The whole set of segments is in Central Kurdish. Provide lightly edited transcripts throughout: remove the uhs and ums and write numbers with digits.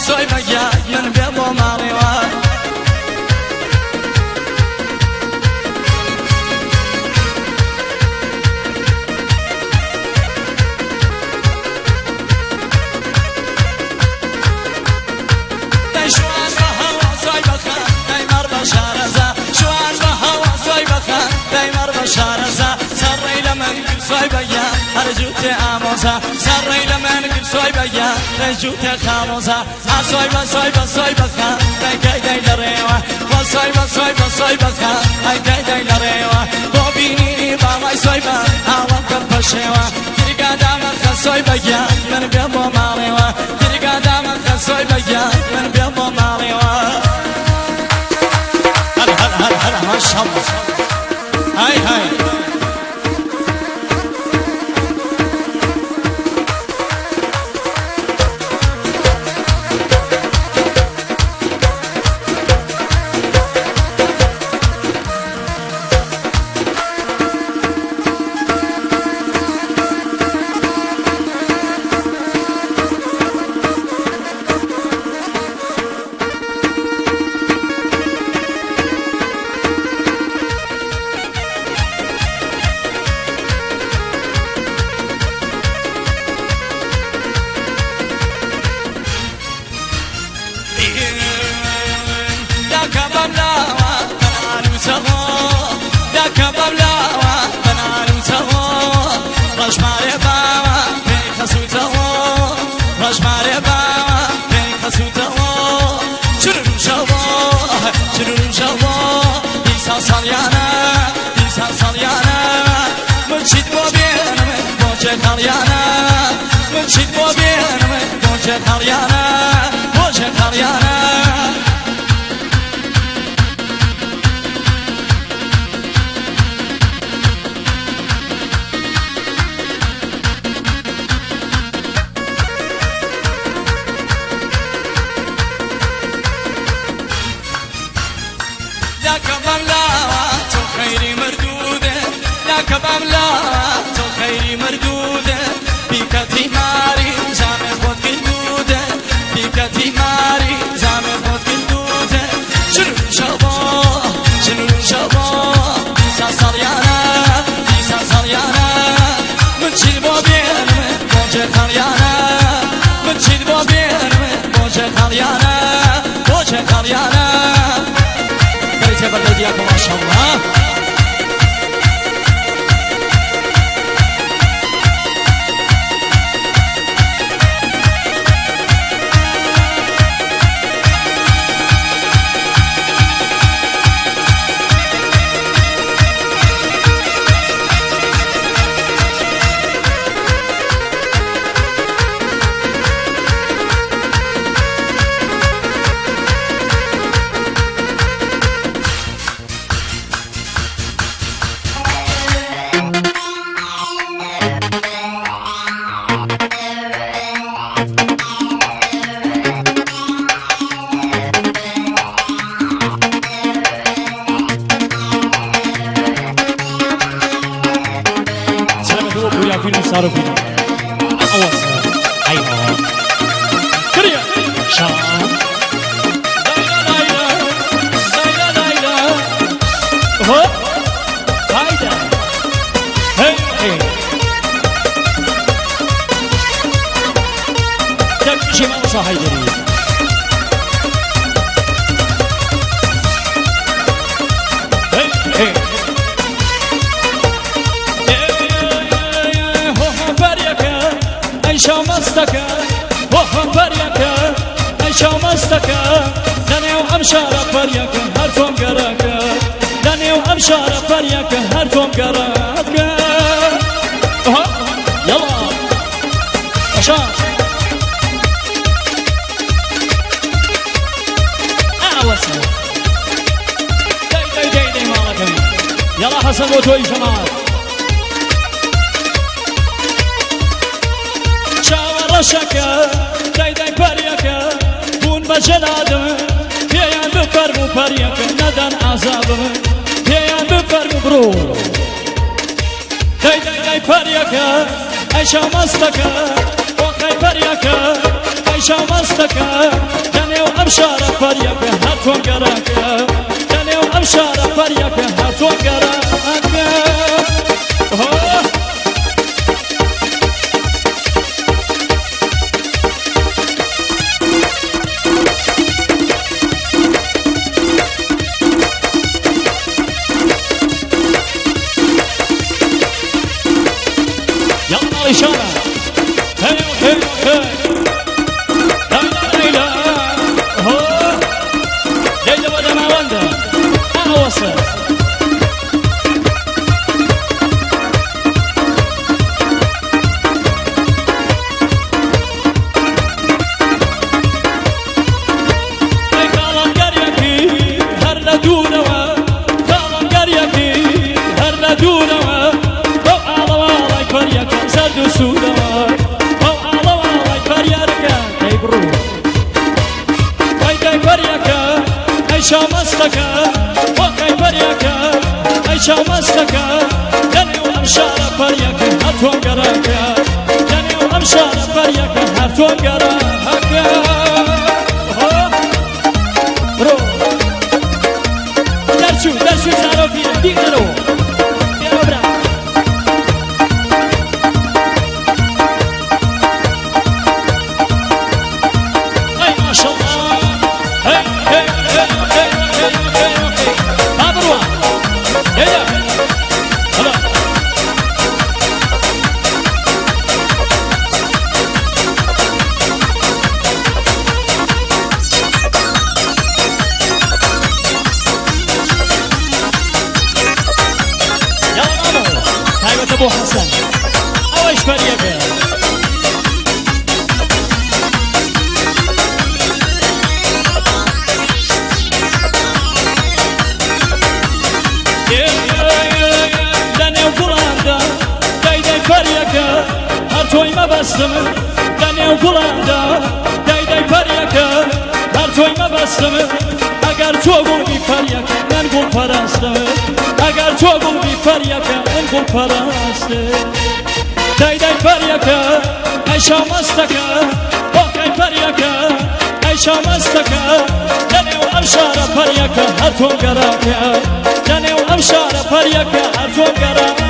سۆی بەگیا من بێ بۆ ماڵێوە. دەی شوان بە هەوا سۆی بەخە دەی مەڕ بە شارەزا، شوان بە هەوا سۆی بەخە دەی مەڕ بە شارەزا، سەڕەی لە من کرد سۆی بەگیا هەر جووتێ ئامۆزا، سەڕەی لە من کرد سۆی بەگیا دەی جووتێ خاڵۆزا، ئا سۆی بە سۆی بە سۆی بەخە دەی کەی دەی لە ڕێوە، وە سۆی بە سۆی بە سۆی بەخە ئەی کەی دەی لە ڕێوە، بۆ بینینی باڵای سۆی بە ئاوەم کرد پەشێوە، درگا دامەخە سۆی بەگیا من بێ بۆ ماڵێوە، درگا دامەخە سۆی بەگیا من بێ بۆ ماڵێوە. هلا هلا هلا هلا ما شاء الله هاي هاي. کەی پەریەکە ئەی شاو مەستەکە لەنێو ئەم شارە پەریەکە هەر تۆم گەرەکە لەنێو ئەم شارە پەریەکە هەر تۆم گەرەکە. يلا الإشارة هي هي هي لا لا لا هو ليلى ولا ما وندا أوصل کاڵانگەریەکی هەر لە دوورەوە کاڵانگەریەکی هەر لە دوورەوە بەو ئاڵەواڵای پەریەکە زەرد و سوورەوە بەو ئاڵەواڵای پەریارەکە دەی بڕوو ئەی دای پەریەکە ئەی شامەستەکە وەکەی پەریەکە ئەی شامەستەکە لەنێو ئەم شارە پەریەکە هەر تۆم گەڕەکە لەنێو ئەم شارە پەریەکە هەر تۆم گەڕەکە. برو دەرچوو دەرچوو چارۆکی دیگەرەوە بێرە برا. ئەی ماشەڵڵا هەی هەی هەی هەی هەی هەی هەی با بڕوا هێدا هەڵا. یاڵا مامۆ تایبەتە بۆ حەسەن ئەوەیش پەریەکە. لەنێو گوڵاندا دای دای پەریەکە هەر تۆی مەبەستم لەنێو گوڵاندا دای دای پەریەکە هەر تۆی مەبەستم ئەگەر تۆ گوڵبی پەریەکە من گوڵ پەرستم ئەگەر تۆ گوڵبی پەریەکە من گوڵ پەرستم دای دای پەریەکە ئەی شامەستەکە بۆکەی پەریەکە ئەی شامەستەکە لەنێو ئەم شارە پەریەکە هەر تۆم گەڕاکە لەنێو ئەم شارە پەریەکە هەر تۆم گەڕاکە.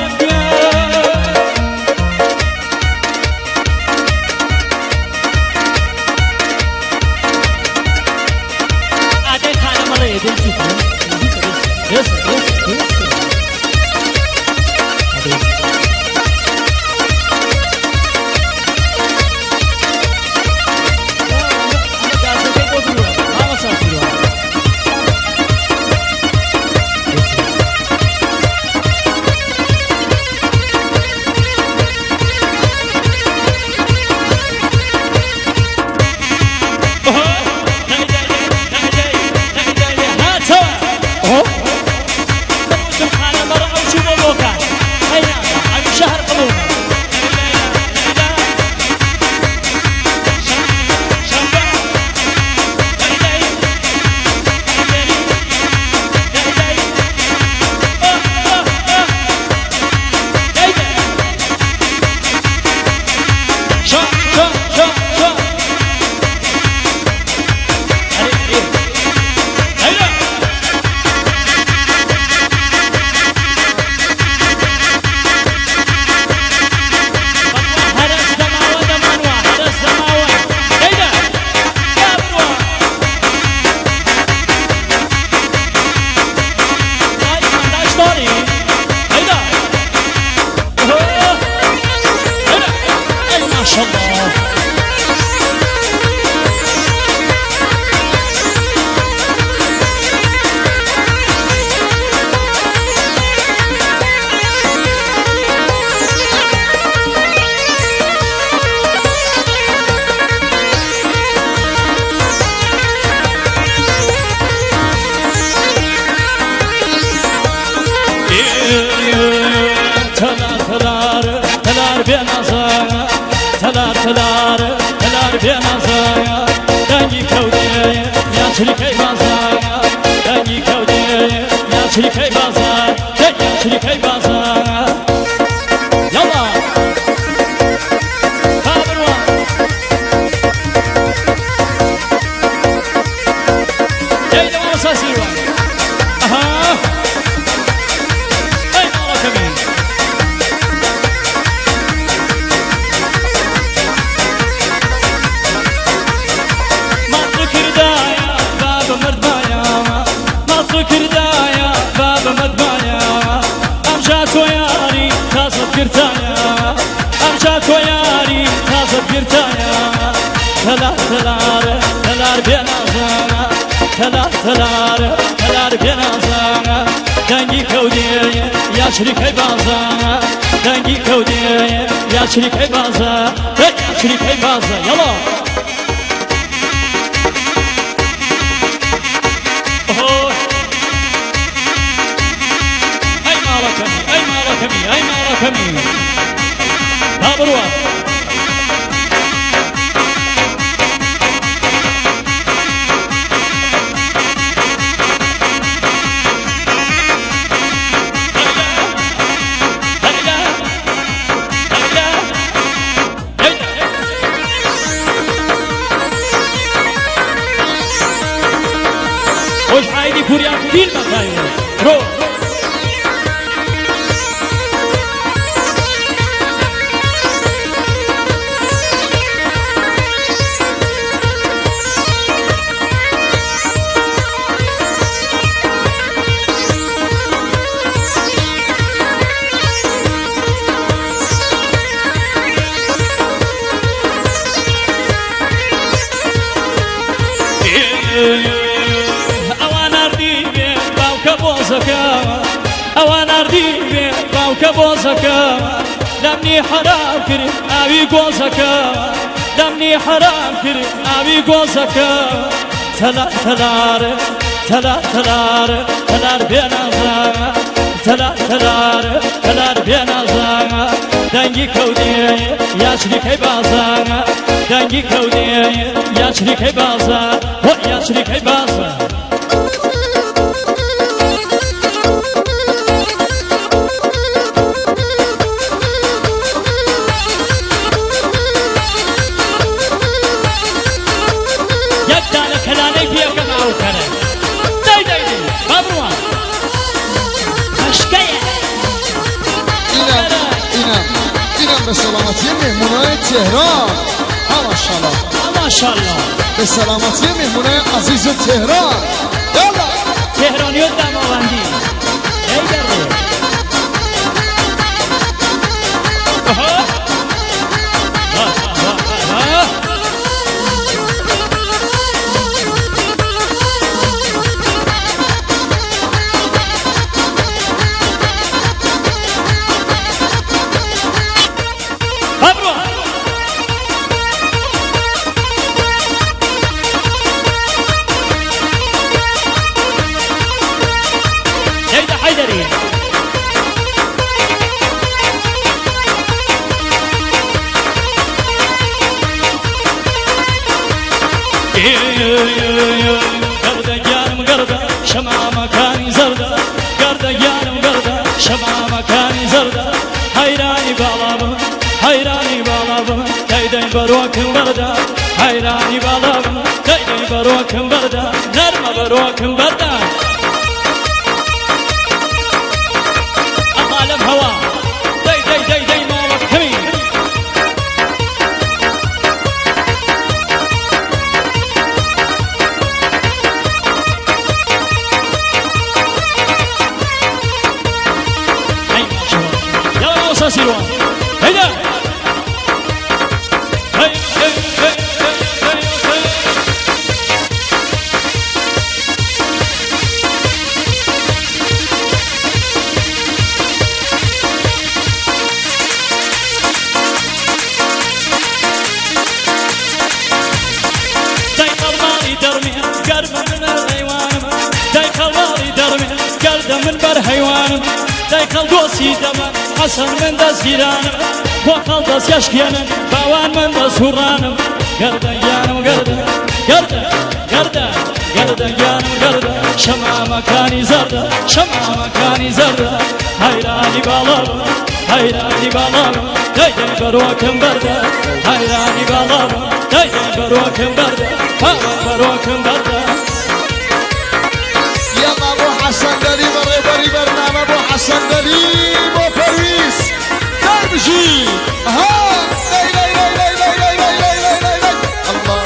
ئادەی خانەمەڵێ دێ زوو دێ. شهر قبول. شا شا شا شا هيا هرس دماوة دمانوة هرس دماوة هيدا يا بروا داي هيدا هيدا اي ما شاء الله. تەلار تەلار تەلار بێنازە تەلار تەلار تەلار بێنازە دەنگی کەوتێ یا چریکەی بازە دەنگی کەوتێ یا چریکەی بازە یا چریکەی بازە. یاڵا با بڕوا. تەلار تەلار بێنازانە تەلار تەلار تەلار بێنازانە دەنگی کەودێ یا چریکەی بازە دەنگی کەودێ یا چریکەی بازە چریکەی بازە یەڵا. ئەی ماڵەکەمی ئەی ماڵەکەمی ئەی ماڵەکەمی با بڕوا. خۆش عایدی پوریان فیلمە ڕۆ. ئەوان ناردی بێ باوکە بۆزەکە، ئەوان ناردی بێ باوکە بۆزەکە، لەمنی حەرام کرد ئاوی گۆزەکە، لەمنی حەرام کرد ئاوی گۆزەکە. تەلار تەلار تەلار تەلار تەلار بێنازە تەلار تەلار تەلار بێنازە دەنگی کەودێ یا چریکەی بازە دەنگی کەودێ یا چریکەی بازە یا چریکەی بازە. یەک دانە کەلانەی پێکەم ئاو کەرە دەی دەی دەی با بڕوان. بەشکەیە. اینم اینم اینم به سلامتی مهمونای تهران. ها ماشاءالله. ماشاءالله. به سلامتی مهمونای عزیز تهران. یالا. تهرانی و دماوندی. ای دره. آها. آه. با بڕوا. دەیدە حەیدەری. گەردە گیانم گەردە شەمامەکانی زەردە، گەردە گیانم گەردە شەمامەکانی زەردە، حەیرانی باڵا بم حەیرانی باڵا بم دەیدەی بەرۆکم بەردە، حەیرانی باڵا بم دەیدەی بەرۆکم بەردە، نەرمە بەرۆکم بەردە. ئەما لەم هەوا دەی دەی دەی دەی ماڵەکەمی. ئەی ماشەڵڵا. یاڵا مامۆستا سیروان. هەیدا. هەی هەی هەی هەی هەی هەی. دای خەڵماڵی دەرمێ گەرمە من هەیوانم، دای خەڵماڵی دەرمێ گەردە من بەر هەیوانم، دای خەڵ دۆسی دەمە حەسەن من دەستگیرانم، بۆ خەڵ دەست یەشکێنن باوان من دەسوڕانم، گەردە گیانم گەردە گەردە گەردە گەردە گیانم گەردە شەمامەکانی زەردە شەمامەکانی زەردە، حەیرانی باڵا بم حەیرانی باڵا بم دەی دەی بەرۆکم بەردە، حەیرانی باڵا بم دەی دەی بەرۆکم بەردە، باوان بەرۆکم بەردە. یاڵا بۆ حەسەن دەلی بەڕێوبەری بەرنامە، بۆ حەسەن دەلی، بۆ پەرویز دای بژی. ها دەی دەی دەی دەی دەی دەی دەی دەی دەی دەی دەی. ئەڵڵا.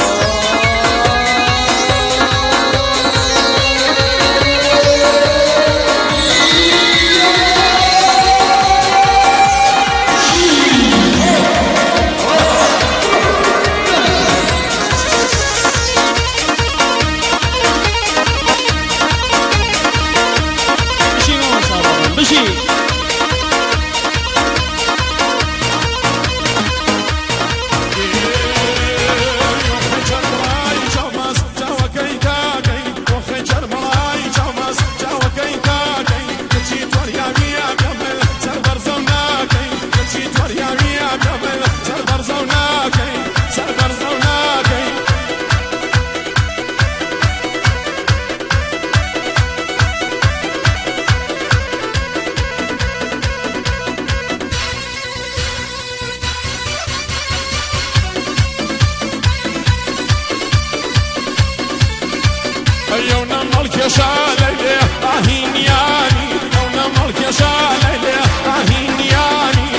مەڵکێشا لەیلێ ئاهینیانی ئەو نە مەڵکێشا لەیلێ ئاهینیانی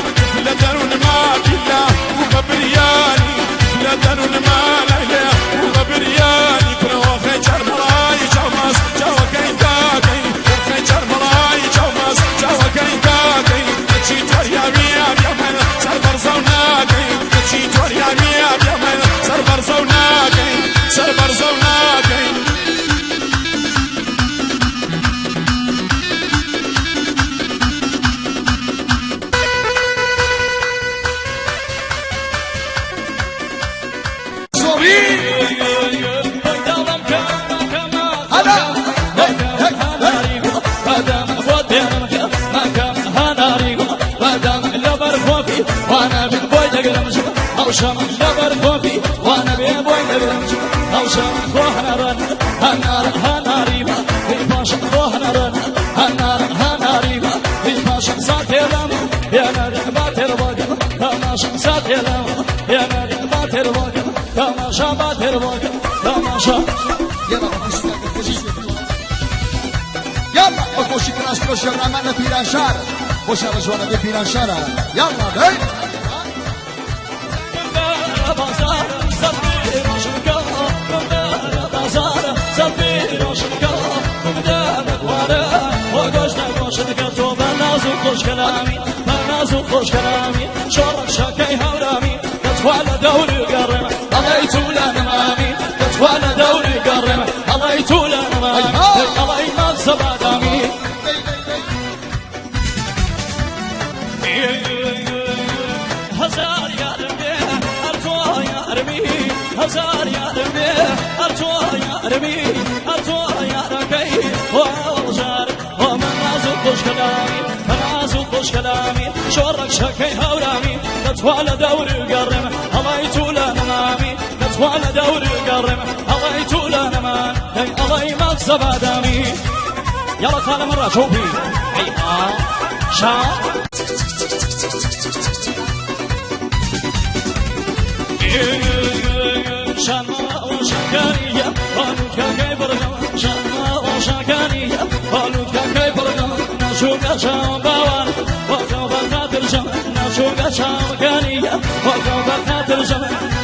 لە دەروونما بیلا و بە بریانی لە دەروونما لەیلێ و بە بریانی کوڕەوەخەی چەرمەڵای چاوماس چاوەکەی داکەی وەخەی چەرمەڵای چاوماس چاوەکەی داکەی کەچی تۆریاویە بیامن سەر بەرزەو ناکەی کەچی تۆریاویە بیامن سەر بەرزەو ناکەی سەر بەرزەو ناکەی. زۆمی هەلا هەی هەی هەی تەماشا. يلا بخۆشی کاکە کەژی. يلا بەخۆشی کراش کرۆش ڕامان لە پیرانشار بۆ شارە جوانەکەی پیرانشارە. يلا دەی شەکەی هەورامی دەتوا لە دەوری گەڕێم ئەڵەی تو لە نەمامی دەتوا لە دەوری گەڕێم ئەڵەی تو لە نەمامی ئەڵەی مەزەبادامی. دەی دەی دەی. هەزار یارم بێ هەر تۆ یارمی، هەزار یارم بێ هەر تۆ یارمی، هەر تۆ یارەکەی هۆڵژار هۆ من ناز و خۆشکەلامی ناز و خۆشکەلامی شۆڕک شەکەی هەورامی دەتوا لە دەوری گەڕێم هەڵای تو لە نەمامی دەتوا لە دەوری گەڕێم هەڵای تو لە نەمان دەی ئەڵای مەغزەبادامی. يلا خالة مرة شوفي اي شا شەکانیە بالوتکەکەی بڕگەم شەکانیە بالوتکەکەی بڕگەم ناچووگە چاوم باوان وەکەو بە خاتر ژەم ناچووگە چاوەکانیە وەکەو بە خاتر ژەم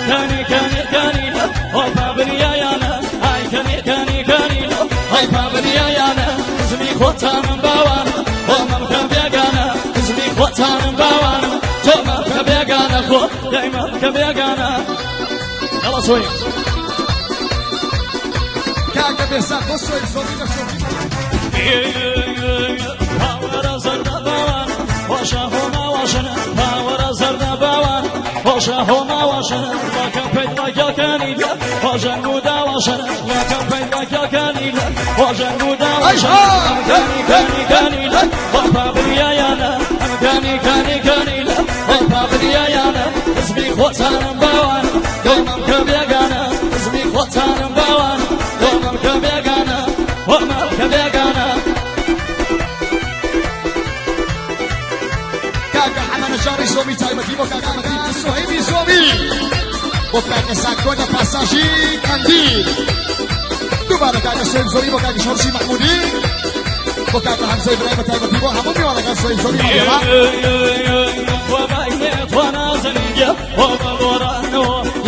کانی کانی کانی هۆپا بریایانە ئای کانی کانی کانی هۆپا بریایانە زمی خۆتانم باوان هۆمەم کە بێگانە زمی خۆتانم باوان تۆمەم کە بێگانە خۆ دایمەم کە بێگانە. يلا سوي کاکە بێسا خۆ سۆی زۆمی لە شۆخی. باوەرە زەردە باوان واشە هۆما واشن باوەرە زەردە باوان واشە هۆما واشن واکەم پێت واکەکانی واژەنگ و داواشن واکەم پێت واکەکانی واژەنگ و داواشن کانی کانی کانی وەپا بریایانە ئەم کانی کانی کانی وەپا بریایانە حزبی خۆتانم باوان دۆمەم کە بێگانە حزبی خۆتانم باوان دۆمەم کە بێگانە وەمەم کە بێگانە. کاکە حەمە نەجاڕی زۆمی تایبەتی بۆ کاکە مەتین سۆهیبی زۆمی بۆ کاکە ساکۆ لە پاساژی قەندیل. دووبارە کاکە سۆهیب زۆمی بۆ کاکە شۆڕشی مەحموودی بۆ کاکە هەمزەی برای بە تایبەتی بۆ هەموو میوانەکان سۆهیب زۆمی ماڵێڵا.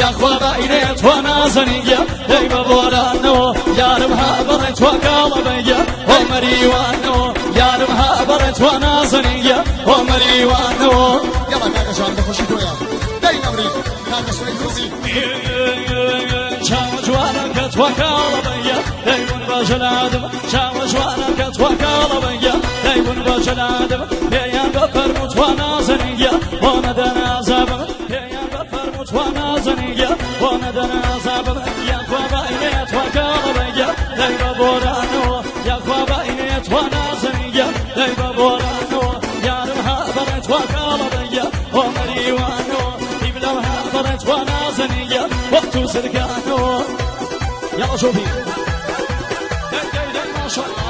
یاخوا باینێت تۆ نازەنیگە دەی بە بۆرانەوە یارم ها بەڕێ تۆ کاڵە بەگە هۆ مەریوانەوە یارم ها بەڕێ تۆ نازەنیگە هۆ مەریوانەوە. یاڵا کاکە جوان بەخۆشی تۆیە دەی نەمری کاکە سۆهیب زۆمی. چاوە جوانەکە تۆ کاڵە بەگە دەیبوون بە جەلادم چاوە جوانەکە تۆ کاڵە بەگە دەیبوون بە جەلادم پێیان بە فەرموو تۆ نازەنیگە بۆ نەدەن ئازابم پێیان بە فەرموو تۆ نازەنیگە بۆ نەدەن ئازابم یاخوا باینێ تۆ کاڵە بەگە دەی بە بۆرانەوە یاخوا باینێ تۆ نازەنیگە دەی بە بۆرانەوە یارم ها بەڕێ تۆ کاڵە بەگە بۆ مەریوانەوە ئیبلەم ها بەڕێ تۆ نازەنیگە وەخت و سرکانەوە. يلا شوفي دي دي دي ما شاء الله.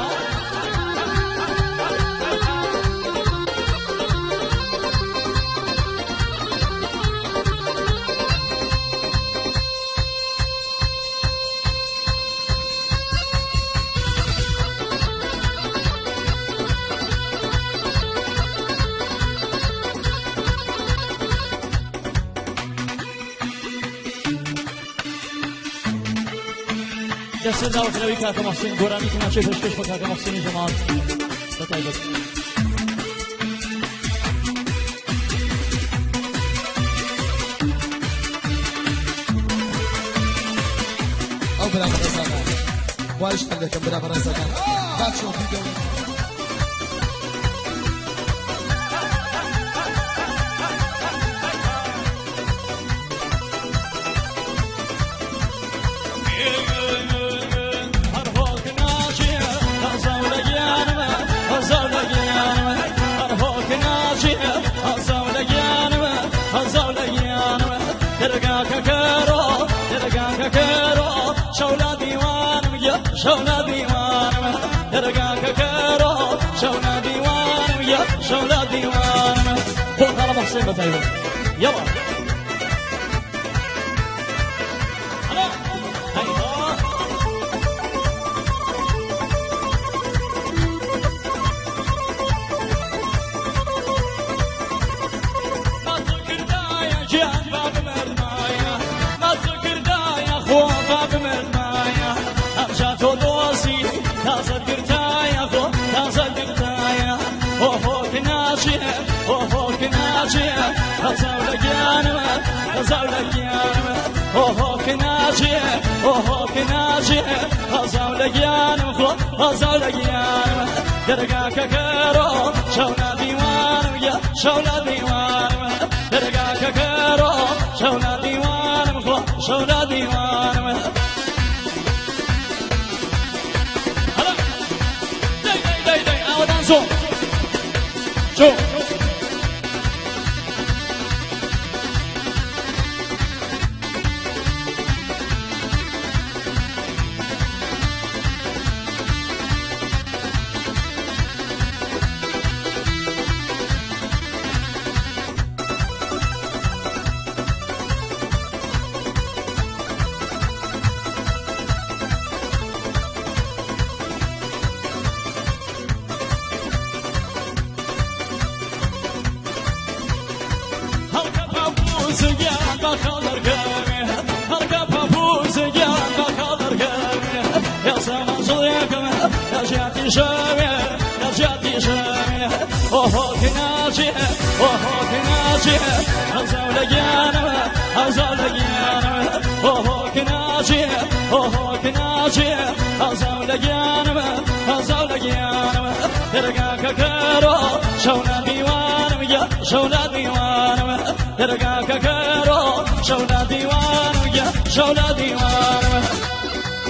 دەسەر داوەکراوی کاکە محسین گۆرانی تەماشای پێشکەش بە کاکە محسینی جەماعەت بە تایبەت. ئەو برا بەڕێزانە وایشتان دەکەم برا بەڕێزەکان با چۆپی گەورە. شونا دیوانم درگاکە کەرۆ شەونا دیوانم یا شەونا دیوانم بۆ خاڵە محسین بەتایبەت یەڵا. دەرگاکە کەرۆ شەونا دیوانم یا شەونا دیوانم دەرگاکە کەرۆ شەونا دیوانم خۆ شەونا دیوانم. هەلا دەی دەی دەی دەی ئاوەدان زۆ چۆ. شەونا دیوانم دەرگاکە کەرۆ شەونا دیوانم یا شەونا دیوانم.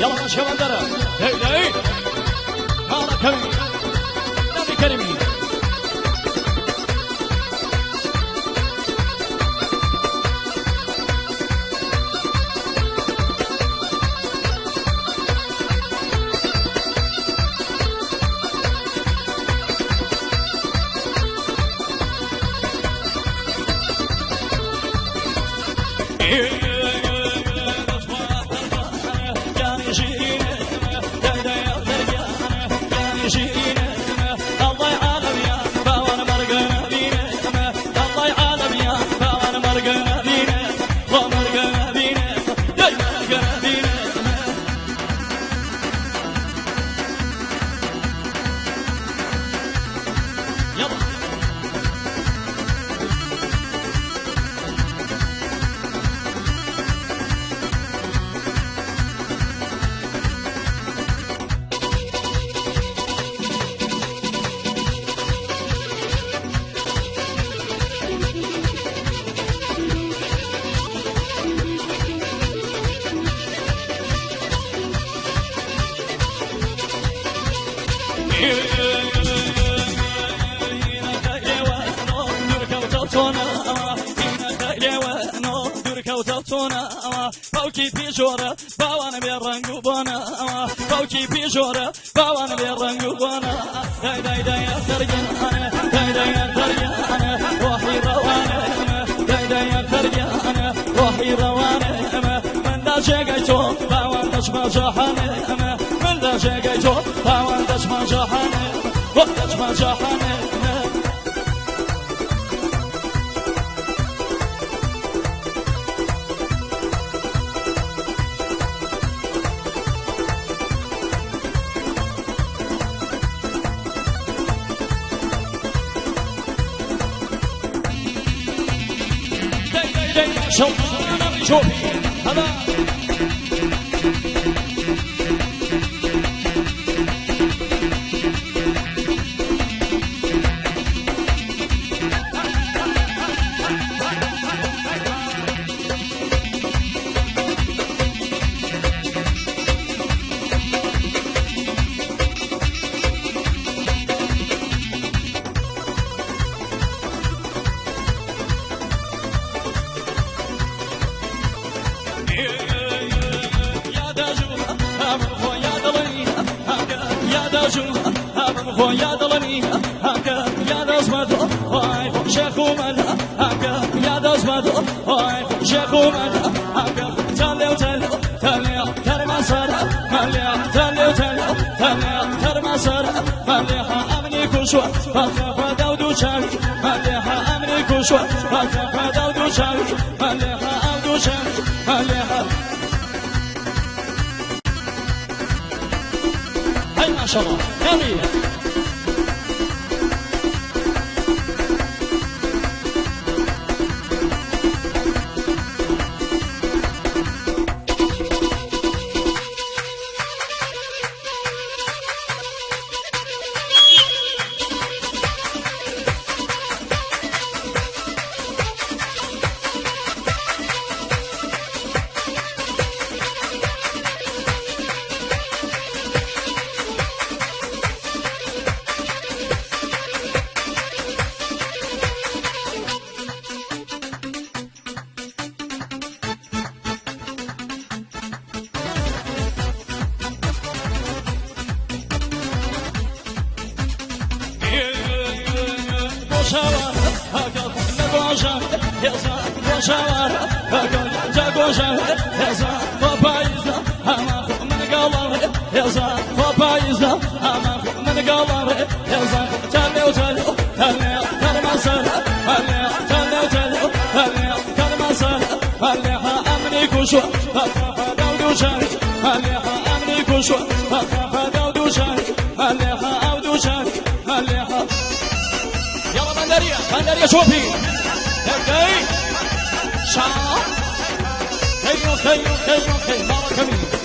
یەڵا شەوەندەرە دەی دەی ماڵەکەمی نەبی کەریمی. باوکی پیژۆرە باوانە بێ ڕەنگ و بۆنە باوکی پیژۆرە باوانە بێ ڕەنگ و بۆنە دای دای دای دەرگیانە دای دای دەرگیانە ڕۆحی ڕەوانە دای دای دەرگیانە ڕۆحی ڕەوانە من دا جێگای تۆ باوان دەچمە جەهانێ من دا جێگای تۆ باوان دەچمە جەهانێ دەچمە جەهانێ. شڵمانە چۆپی هەبا. هاي ما شاء الله يلا. يلا بندرية بندرية شوفي هي شا خيو خيو خيو خيو.